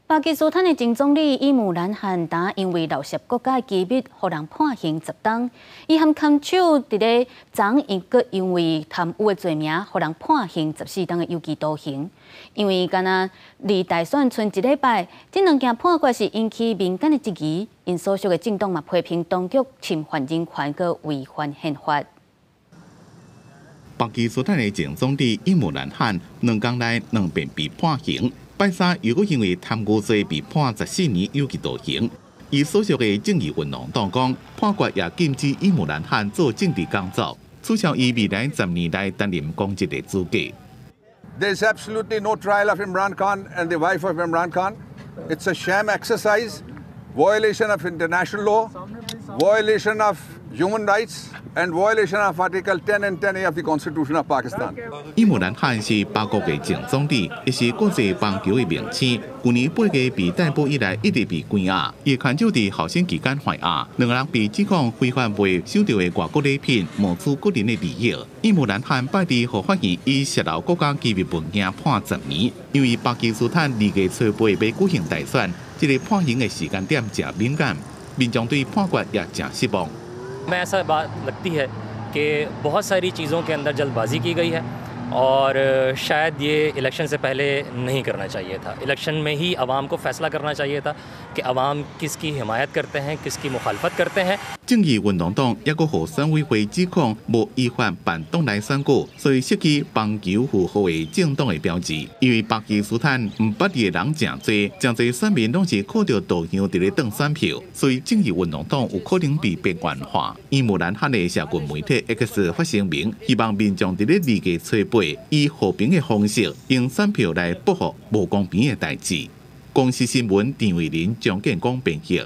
巴基斯坦的前總理伊姆蘭汗，昨因為漏洩國家機密，予人判刑10冬。伊和看守佇咧昨昏閣因為貪污的罪名，予人判刑14冬的有期徒刑。因為敢若離大選賰一禮拜，這兩件判決是引起民間的質疑。𪜶所屬的政黨嘛批評當局侵犯人權，閣違反憲法。巴基斯坦的前總理伊姆蘭汗2工內兩遍被判刑。拜三又閣因為貪污罪被判14年有期徒刑。伊所屬的正義運動黨講，判決也禁止伊姆蘭汗做政治工作，取消伊未來10年來擔任公職的資格。 There's absolutely no trial of Imran Khan and the wife of Imran Khan. It's a sham exercise, violation of international law, violation of human rights, and violation of Article 10 and 10A of the Constitution of Pakistan. 伊姆蘭汗是巴國的前總理，也是國際棒球的明星。去年8月被逮捕以來，一直被關押。伊牽手佇候審期間還押，兩个人被指控非法賣收著的外國禮品，謀取個人的利益。伊姆蘭汗拜二予法院以洩露國家機密文件判10年。因為巴基斯坦2月初八欲舉行大選，這个判刑的時間點誠敏感，民眾對判決也誠失望。 हमें ऐसा बात लगती है कि बहुत सारी चीज़ों के अंदर जल्दबाजी की गई है और शायद ये इलेक्शन से पहले नहीं करना चाहिए था। इलेक्शन में ही आवाम को फ़ैसला करना चाहिए था कि आवाम किसकी हिमायत करते हैं, किसकी मुखालफत करते हैं。正義運動黨抑閣予選委會指控無依法辦黨內選舉，所以設計棒球符號的政黨的標誌。因為巴基斯坦毋捌字的人誠濟，誠濟選民攏是靠著圖像佇咧當選票，所以正義運動黨有可能被邊緣化。伊姆蘭汗的社群媒體 X 發聲明，希望民眾佇咧2月初八以和平的方式用選票來報復無公平的代誌。公視新聞陳慧琳、張建光編譯。